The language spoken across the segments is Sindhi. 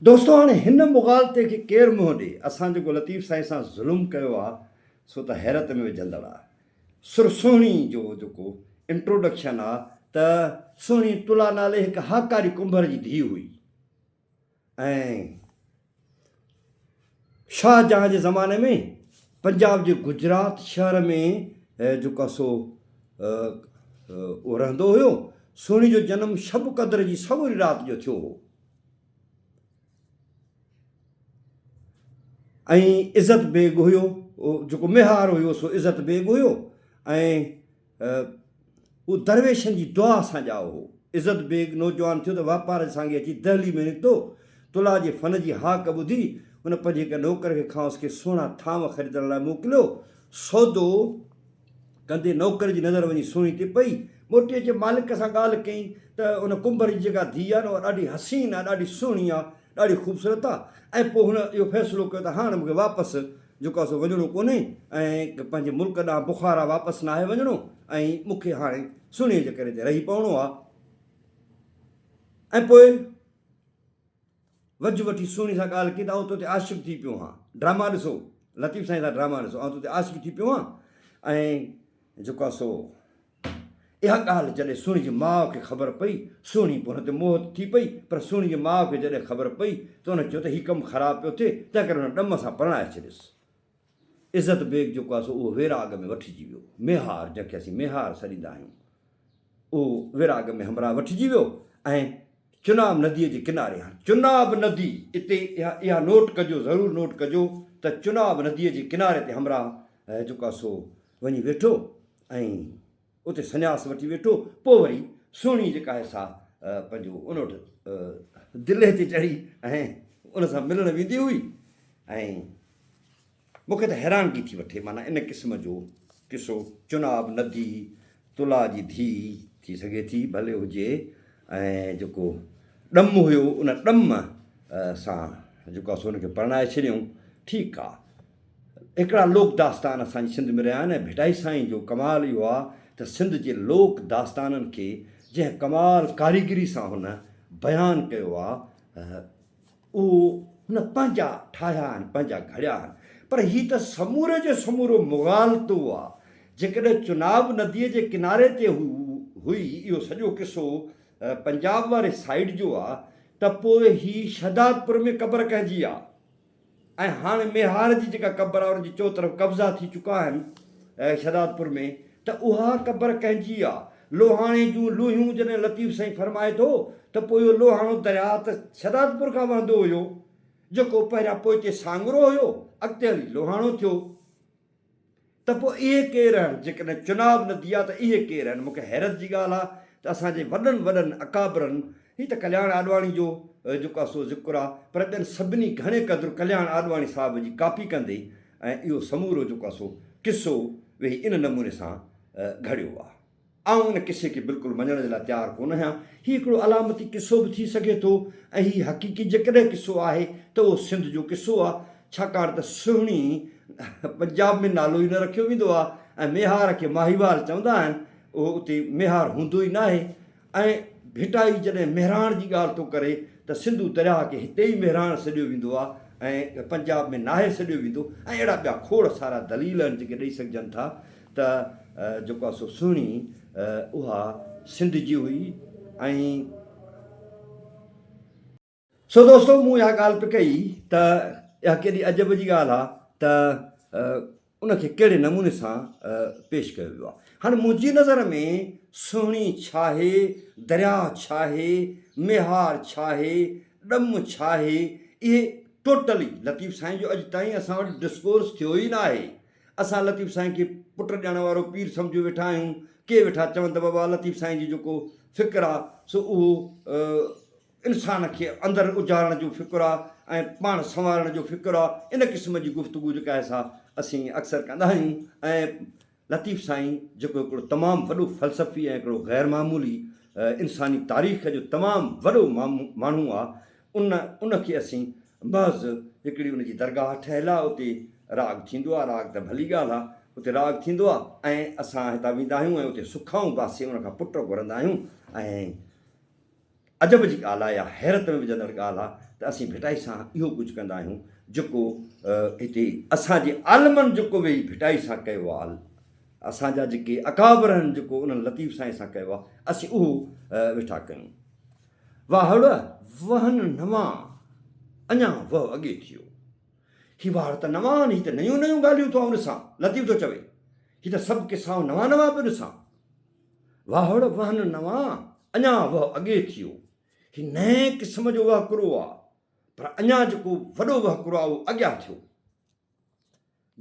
دوستو هاڻي هن مغالطي کي ڪير منهن ڏي؟ اسان جيڪو لطيف سائين سان ظلم ڪيو آ سو ته حيرت ۾ وجهندڙ آ. سر سهڻي جو جيڪو انٽروڊڪشن آ ته سهڻي تلا نالي هڪ هاڪاري ڪنڀر جي ڌيء هئي ۽ شاهه جهان جي زماني ۾ پنجاب جي گجرات شهر ۾ جيڪو آ سو اهو رهندو هيو. سهڻي جو جنم شب قدر جي سڳوري رات جو ٿيو هو. ۽ عزت بيگ هيو جيڪو ميهار هيو سو عزت بيگ هيو ۽ هو درويشن جي دعا سان ڄائو هو. عزت بيگ نوجوان ٿيو ته واپار جي سانگي اچي دهلي ۾ نڪتو. تلا جي فن جي هاڪ ٻڌي هن پنهنجي هڪ نوڪر کي کانئس ڪي سهڻا ٿانو خريدڻ لاء موڪليو. سودو ڪندي نوڪر جي نظر وڃي سهڻي تي پئي. موٽي اچي مالڪ سان ڳالهه ڪيائين ته ان ڪنڀر جي جيڪا ڌيء آهي نه اها ڏاڍي حسين آهي، ڏاڍي سهڻي آهي، ڏاڍي خوبصورت آهي ۽ پوء هن اهو فيصلو ڪيو ته هاڻ مون کي واپس جيڪو آهي سو وڃڻو ڪونهي ۽ پنهنجي ملڪ ڏانهن بخارا واپس ناهي وڃڻو ۽ مون کي هاڻي سهڻيء جي ڪري هتي رهي پوڻو آهي ۽ پوء وجهه وٺي سهڻي سان ڳالهه ڪئي ته آئون توتي عاشق ٿي پيو هان. ڊراما ڏسو، لطيف سائين سان ڊراما ڏسو، آئون توتي عاشق ٿي پيو هان ۽ جيڪو آهي سو اها ڳالهه جڏهن سهڻي جي ماء کي خبر پئي، سهڻي به هن تي موهت ٿي پئي، پر سهڻي جي ماء کي جڏهن خبر پئي ته هن چيو ته هي ڪم خراب پيو ٿئي، تنهن ڪري هن ڏم سان پرڻائي ڇڏيس. عزت بيگ جيڪو آهي سو اهو ويراڳ ۾ وٺجي ويو. ميهار جنهن کي اسين ميهار سڏيندا آهيون، اهو ويراڳ ۾ همراهه وٺجي ويو ۽ چناب نديء جي ڪناري، هاڻ چناب ندي اتي اها اها نوٽ ڪجو ضرور نوٽ ڪجو ته چناب نديء جي ڪناري تي همراهه جيڪو آهي سو وڃي ويٺو ۽ اتي سنياس وٺي ويٺو، پوء وري سهڻي جيڪا آهي سا پنهنجو ان وٽ دلي تي چڙهي ۽ ان سان ملڻ ويندي هئي ۽ مون کي ته حيرانگي ٿي وٺي معنيٰ ان قسم جو قصو چناب ندي تلاء جي ڌيء ٿي سگهي ٿي ڀلي هجي ۽ جيڪو ڏم هيو ان ڏم سان جيڪو آهي سو ان کي پرڻائي ڇڏيائون ٺيڪ آ هڪڙا لوڪ داستان اسان جي سنڌ ۾ رهيا آهن ۽ ڀٽائي سائين جو ڪمال اهو آ ته سنڌ جي لوڪ داستانن کي جنهن ڪمال ڪاريگري سان هن بيان ڪيو آ اهو هن پنهنجا ٺاهيا آهن، پنهنجا گهڙيا آهن. پر هي ته سموري جو سمورو مغالطو آ. جيڪڏهن چناب نديء جي ڪناري تي هئي، اهو سڄو قصو پنجاب واري سائيڊ جو آ، ته پوء هي شهدادپور ۾ قبر ڪنهن جي آ؟ ۽ هاڻ ميهار جي جيڪا قبر آهي ان جي چوطرف قبضا ٿي چڪا آهن شهدادپور ۾ ته اها قبر ڪنهن جي آ؟ لوهاڻي جون لوهيون جڏهن لطيف سائين فرمائي ٿو ته پوء اهو لوهاڻو درياهه ته شهدادپور کان وهندو هيو جيڪو پهريان پوئتي سانگرو هيو اڳتي هلي لوهاڻو ٿيو. ته پوء اهي ڪير آهن؟ جيڪڏهن چناب ندي آهي ته اهي ڪير آهن؟ مون کي حيرت جي ڳالهه آهي ته اسان جي وڏن وڏن اڪابرن، هي ته ڪلياڻ آڏواڻي جو جيڪو آهي سو ذڪر آهي، پر ٻين سڀني گهڻي قدر ڪلياڻ آڏواڻي صاحب جي ڪاپي ڪندي ۽ اهو سمورو جيڪو آهي سو قصو ويهي ان نموني سان گهڙيو آهي. آئون ان قصي کي بلڪل مڃڻ جي لاء تيار ڪونه آهيان. هي هڪڙو علامتي قصو به ٿي سگهي ٿو ۽ هي حقيقي جيڪڏهن قصو آهي ته اهو سنڌ جو قصو آهي، ڇاڪاڻ ته سهڻي پنجاب ۾ نالو ئي نه رکيو ويندو آهي ۽ ميهار کي ماهيوال چوندا آهن، اهو اتي ميهار هوندو ئي ناهي. ۽ ڀٽائي جڏهن مهراڻ جي ڳالهه ٿو ڪري ته سنڌو درياهه کي هتي ئي مهراڻ سڏيو ويندو آهي ۽ پنجاب ۾ ناهي سڏيو ويندو ۽ اهڙا ٻيا کوڙ سارا دليل آهن جيڪي ڏئي سگهجن ٿا ته جيڪو آهي سو سهڻي اها سنڌ جي هئي ۽. سو دوستو مون اها ڳالهه پئي ڪئي ته اها ڪيڏي عجب جي ڳالهه آهي ته ان کي ڪهڙي نموني سان پيش ڪيو ويو آهي. هاڻي منهنجي نظر ۾ سهڻي ڇاهي، درياهه ڇاهي، ميهار ڇاهي، ڏم ڇاهي، اهي ٽوٽلي لطيف سائين جو اڄ تائين اسان وٽ ڊسڪورس ٿيو ئي ناهي. اسان لطيف سائين کي پٽ ڏيڻ وارو پير سمجهيو ويٺا آهيون. ڪي ويٺا چون ته بابا لطيف سائين جي جيڪو فڪر آ سو اهو انسان کي اندر اجارڻ جو فڪر آ ۽ پاڻ سنوارڻ جو فڪر آ. ان قسم جي گفتگو جيڪا آهي سا اسين اڪثر ڪندا آهيون ۽ لطيف سائين جيڪو هڪڙو تمام وڏو فلسفي ۽ هڪڙو غير معمولي انساني تاريخ جو تمام وڏو ماڻهو آ ان ان کي اسين محض هڪڙي ان جي درگاهه ٺهيل آ اتي راڳ ٿيندو آ، راڳ ته ڀلي ڳالهه آ، اتي راڳ ٿيندو آ ۽ اسان هتان ويندا آهيون ۽ اتي سکائون باسي ان کان پٽ گهرندا آهيون ۽. عجب جي ڳالهه آهي يا حيرت ۾ وجهندڙ ڳالهه آهي ته اسين ڀٽائي سان اهو ڪجهه ڪندا آهيون جيڪو هتي اسان جي عالمن جيڪو ويهي ڀٽائي سان ڪيو آهي، اسان جا جيڪي اڪابرن جيڪو انهن لطيف سائين سان ڪيو آهي، اسين اهو ويٺا ڪيون. واهڙ وهن نوان، اڃا وهه اڳي ٿيو. هي واهڙ ته نوان آهن، هي ته نيون نيون ڳالهيون ٿو آئون ڏسان، لطيف ٿو چوي، هي ته سڀ قصا آئون نوان نوان پيو ڏسان. واهڙ وهن نوان، اڃا وهه اڳي ٿيو. هي نئين قسم جو وهڪرو آ، پر اڃا جيڪو وڏو وهڪرو آ اهو اڳيان ٿيو.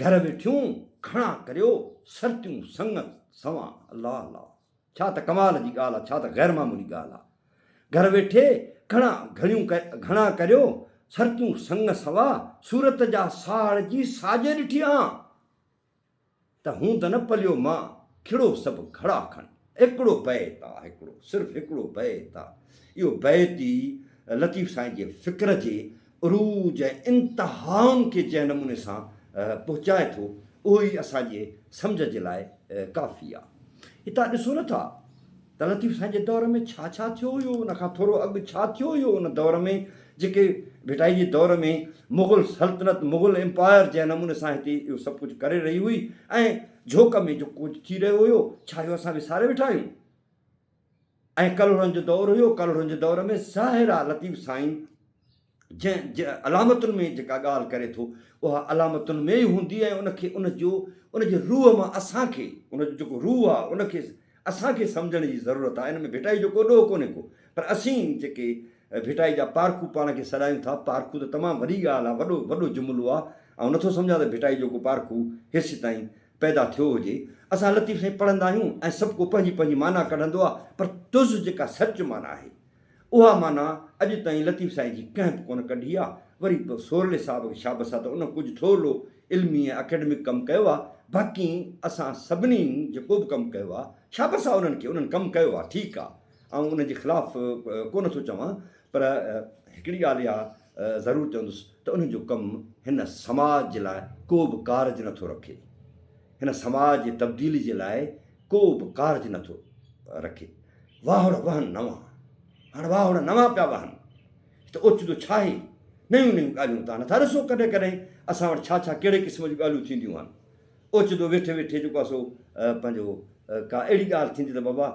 گهر ويٺيون گهڻا ڪريو، سرتيون سڱ سوان. الله الله! ڇا ته ڪمال جي ڳالهه آ، ڇا ته غير معمولي ڳالهه آ. گهر ويٺي گهڻا گهڻيون گهڻا ڪريو، سرتيون سڱ سوا، صورت جا ساهڙ جي ساڄي ڏٺي آن. ته هوند نه پليو مان، ڪھڙو سڀ گھڙا کڻي. هڪڙو بيت آ، هڪڙو، صرف هڪڙو بيت آ. اهو بيت ئي لطيف سائين جي فڪر جي عروج ۽ انتهائن کي جنهن نموني سان پهچائي ٿو، اهو ئي اسان جي سمجهه جي لاء ڪافي آ. هتان ڏسو نه ٿا ته لطيف سائين جي دور ۾ ڇا ڇا ٿيو هيو، ان کان ٿورو اڳ ڇا ٿيو هيو، ان دور ۾ جيڪي ڀٽائي جي دور ۾ مغل سلطنت، مغل ايمپائر جنهن نموني سان هتي اهو سڀ ڪجهه ڪري رهي هئي ۽ جهوڪ ۾ جو ڪجهه ٿي رهيو هيو، ڇا اهو اسان وساري ويٺا آهيون؟ ۽ ڪلهوڙن جو دور هيو، ڪلهوڙن جي دور ۾ ظاهر آ لطيف سائين جنهن علامتن ۾ جيڪا ڳالهه ڪري ٿو اها علامتن ۾ ئي هوندي ۽ ان کي ان جو ان جي روح مان اسان کي ان جو جيڪو روح آهي ان کي اسان کي سمجهڻ جي ضرورت آهي. ان ۾ ڀٽائي جو ڪو ڏوهه ڪونهي ڪو، پر اسين جيڪي ڀٽائي جا پارکو پاڻ کي سڏايون ٿا، پارکو ته تمام وڏي ڳالهه آهي، وڏو وڏو جملو آهي، آئون نٿو سمجهان ته ڀٽائي جو ڪو پارکو هيسيتائين پيدا ٿيو هجي. اسان لطيف سائين پڙهندا آهيون ۽ سڀ ڪو پنهنجي پنهنجي معنيٰ ڪڍندو آهي، پر تز جيڪا سچ معنيٰ آهي، اها معنيٰ اڄ تائين لطيف سائين جي ڪنهن به ڪونه ڪڍي آ. وري به سورلي صاحب کي شابس آ ته ان ڪجهه ٿورڙو علمي ۽ اڪيڊمڪ ڪم ڪيو آ. باقي اسان سڀني جيڪو به ڪم ڪيو آ، شابس آ انهن کي، انهن ڪم ڪيو آ، ٺيڪ آ. آئون انهن جي خلاف ڪونه ٿو چوان پر هڪڙي ڳالهه اها ضرور چوندس ته انهن جو ڪم هن سماج جي لاء ڪو به ڪارج نه ٿو رکي. هن سماج جي تبديلي جي لاء ڪو به ڪارج نه ٿو رکي. واهڙ وهن نوان، هاڻ واهڙ نوان پيا وهن. هي ته اوچتو ڇاهي نيون نيون ڳالهيون توهان نٿا ڏسو ڪڏهن ڪڏهن اسان وٽ ڇا ڇا ڪهڙي قسم جون ڳالهيون ٿينديون آهن. اوچتو ويٺي ويٺي جيڪو آهي سو پنهنجو ڪا اهڙي ڳالهه ٿيندي ته بابا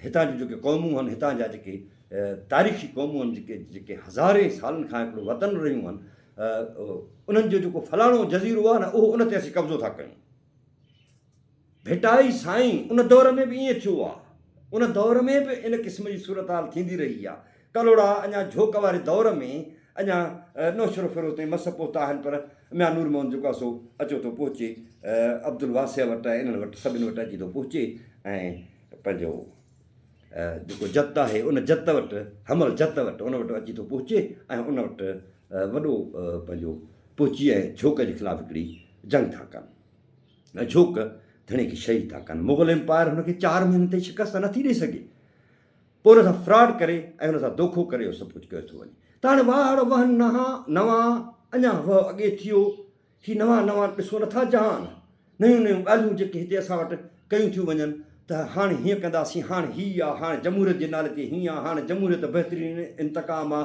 هتان جون جيڪي قومون آهن هتان جا جيڪي تاريخي قومون آهن جيڪي جيڪي هزارين سالن کان هڪڙو وطن رهيون آهن انهن جو جيڪو فلاڻو جزيرو آهي نه اهو ان تي اسين قبضو ٿا ڪيون. ڀٽائي سائين ان دور ۾ به ائين ٿيو آ. ان دور ۾ به ان قسم جي صورتحال ٿيندي رهي آ. ڪلهوڙا اڃا جهوڪ واري دور ۾ اڃا نوشهروفيروز تائين مس پهتا آهن پر ميان نور محمد جيڪو آ سو اچيو ٿو پهچي عبدالواسع وٽ ۽ انهن وٽ سڀن وٽ اچي ٿو پهچي ۽ پنهنجو جيڪو جت آهي ان جت وٽ حمل جت وٽ ان وٽ اچي ٿو پهچي ۽ ان وٽ وڏو پنهنجو پهچي ۽ جهوڪ جي خلاف هڪڙي جنگ ٿا ڪن. ۽ جهوڪ ڌڻي کي شهيد ٿا ڪن. مغل ايمپائر هن کي چار مهينن تائين شڪست نٿي ڏئي سگهي. پوء هن سان فراڊ ڪري ۽ هن سان دوکو ڪري اهو سڀ ڪجهه ڪيو ٿو وڃي. ته هاڻي واهڙ وهن نهان نوان اڃا وهه اڳي ٿيو. هي نوان نوان ڏسو نٿا جهان. نيون نيون ڳالهيون جيڪي هتي اسان وٽ ڪيون ٿيون وڃن ته هاڻي هيئن ڪنداسين، هاڻي هي آ، هاڻي جمهوريت جي نالي تي هيئن آ، هاڻي جمهوريت بهترين انتقام آ،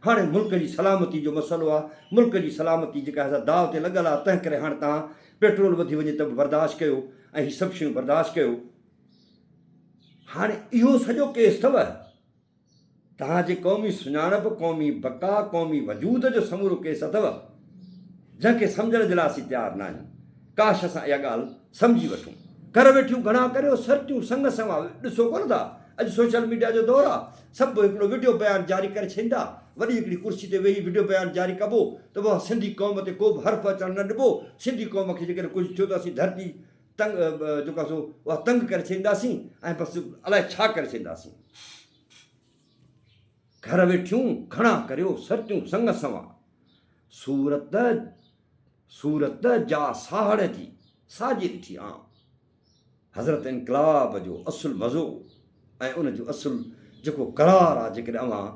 هاڻي ملڪ جي سلامتي جو مسئلو آ، ملڪ جي سلامتي جيڪا آهي سا داء تي لڳل آ، تنهنڪري هاڻي توهان پيٽرول وڌي وڃي ته به برداشت ڪيو ۽ هي سڀ شيون برداشت ڪيو. هاڻي اهو سڄو ڪيس اٿو. توهان جي قومي سڃاڻپ، قومي بقا، قومي وجود جو سمورو ڪيس اٿو، جنهن کي سمجهڻ جي لاء اسين تيار ناهيون. ڪاش اسان اها ڳالهه سمجهي وٺون. گهر ويٺيون گهڻا ڪريو، سرتيون سڱ سنوا ڏسو ڪونه ٿا. اڄ سوشل ميڊيا جو دور آ، سڀ هڪڙو وڊيو بيان جاري ڪري ڇڏيندا، وڏي هڪڙي ڪرسي تي ويهي وڊيو بيان جاري ڪبو ته بابا سنڌي قوم تي ڪو به حرف اچڻ نه ڏبو، سنڌي قوم کي جيڪڏهن ڪجهه ٿيو ته اسين ڌرتي تنگ جيڪو آ سو اها تنگ ڪري ڇڏينداسين ۽ بس الائي ڇا ڪري ڇڏينداسين. گهر ويٺيون گهڻا ڪريو سرتيون سڱ سنوان، صورت صورت جا ساهڙ جي ساڄي ڏٺي آن. حضرت انقلاب جو اصل مزو ۽ ان جو اصل جيڪو قرار آ جيڪڏهن اوهان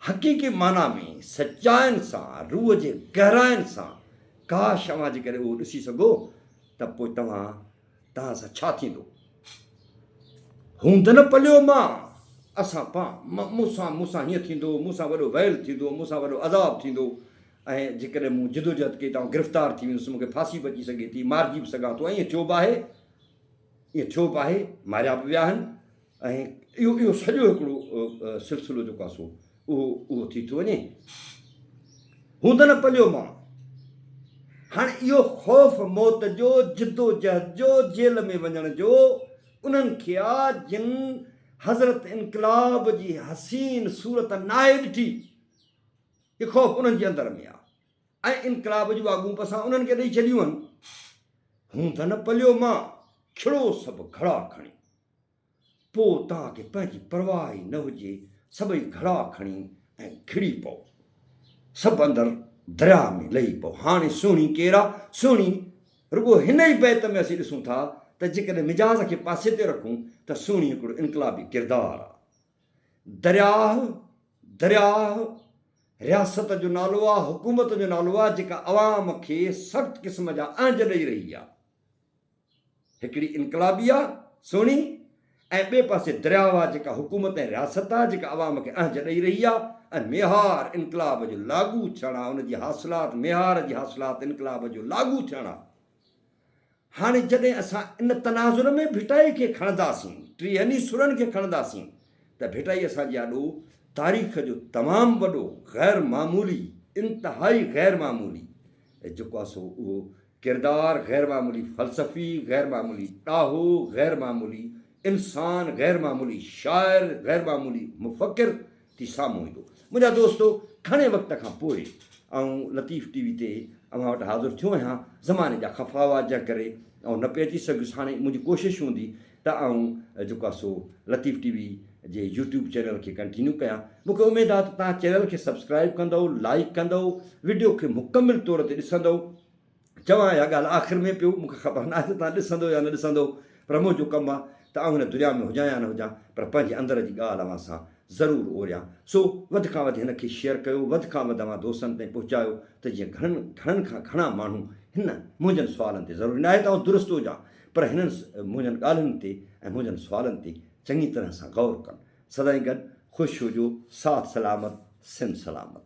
حقيقي معنيٰ ۾ سچاين سان روح جي گهراين سان ڪاش اوهان جيڪڏهن اهو ڏسي سگهو ته پوء توهان توهان سان ڇا ٿيندو؟ هوند نه پليو مان. اسان پان مون سان مون سان هيئن ٿيندو، مون سان وڏو ويل ٿيندو، مون سان وڏو عذاب ٿيندو ۽ جيڪڏهن مون جدوجهد ڪئي ته آئون گرفتار ٿي ويندس، مون کي ڦاسي به اچي سگهي ٿي، مارجي به سگهان ٿو ۽ ائين ٿيو به آهي، ائين ٿيو به آهي، ماريا به ويا آهن ۽ اهو اهو سڄو هڪڙو سلسلو جيڪو آهي سو اهو اهو ٿي ٿو وڃي. هوند نه پليو مان. هاڻي اهو خوف موت جو، جدوجهد جو، جيل ۾ وڃڻ جو انهن کي آ جن حضرت انقلاب جي حسين صورت ناهي ڏٺي. هي خوف انهن جي اندر ۾ آ ۽ انقلاب جون واڳون به اسان انهن کي ڏئي ڇڏيون آهن. هوند نه پليو مان، کڙو سڀ گهڙا کڻي. پوء توهان کي پنهنجي پرواهه ئي نه هجي، سڀئي گهڙا کڻي ۽ گهڙي پئو. سڀ اندر درياهه ۾ لهي پئو. هاڻي سهڻي ڪير آ؟ سهڻي رڳو هن ئي بيت ۾ اسين ڏسون ٿا ته جيڪڏهن مجاز کي پاسي تي رکون ته سهڻي هڪڙو انقلابي ڪردار آ. درياهه، درياهه رياست جو نالو آ، حڪومت جو نالو آ، جيڪا عوام کي سخت قسم جا اهنج ڏئي رهي آ. هڪڙي انقلابي آ، سهڻي، ۽ ٻئي پاسي درياء آ جيڪا حڪومت ۽ رياست آ جيڪا عوام کي اهنج ڏئي رهي آ ۽ ميهار انقلاب جو لاڳو ٿيڻ آ ان جي حاصلات ميهار جي حاصلات انقلاب جو لاڳو ٿيڻ آ. هاڻي جڏهن اسان ان تناظر ۾ ڀٽائي کي کڻنداسين، ٽيهن ئي سرن کي کڻنداسين ته ڀٽائي اسان جي آڏو تاريخ جو تمام وڏو غير معمولي انتهائي غير معمولي جيڪو آ سو اهو ڪردار غير معمولي فلسفي، غير معمولي ڏاهو، غير معمولي انسان، غير معمولي شاعر، غير معمولي مفڪر ٿي سامهون ايندو. منهنجا دوستو گهڻي وقت کان پوء آئون لطيف ٽي وي تي اوهان وٽ حاضر ٿيو آهيان. زماني جا خفا هئا جنهن ڪري آئون نه پئي اچي سگهيس. هاڻي منهنجي ڪوشش هوندي ته آئون جيڪو آهي سو لطيف ٽي وي جي يوٽيوب چينل کي ڪنٽينيو ڪيان. مون کي اميد آهي ته توهان چينل کي سبسڪرائيب ڪندؤ، لائيڪ ڪندؤ، وڊيو کي مڪمل طور تي ڏسندؤ. چوان اها ڳالهه آخر ۾ پيو، مون کي خبر ناهي ته توهان ڏسندؤ يا نه ڏسندؤ، پر منهنجو ڪم آهي ته آئون هن دنيا ۾ هجان يا نه هجان، پر پنهنجي اندر جي ڳالهه اوهان سان ضرور اوريان. سو وڌ کان وڌ هن کي شيئر ڪيو، وڌ کان وڌ اوهان دوستن تائين پهچايو ته جيئن گهڻن گهڻن کان گهڻا ماڻهو هن منهنجن سوالن تي ضروري ناهي ته آئون درست هجان، پر هنن منهنجن ڳالهين تي ۽ منهنجن سوالن تي چڱي طرح سان غور ڪن. سدائين گڏ خوش هجو، ساٿ سلامت، سنڌ سلامت.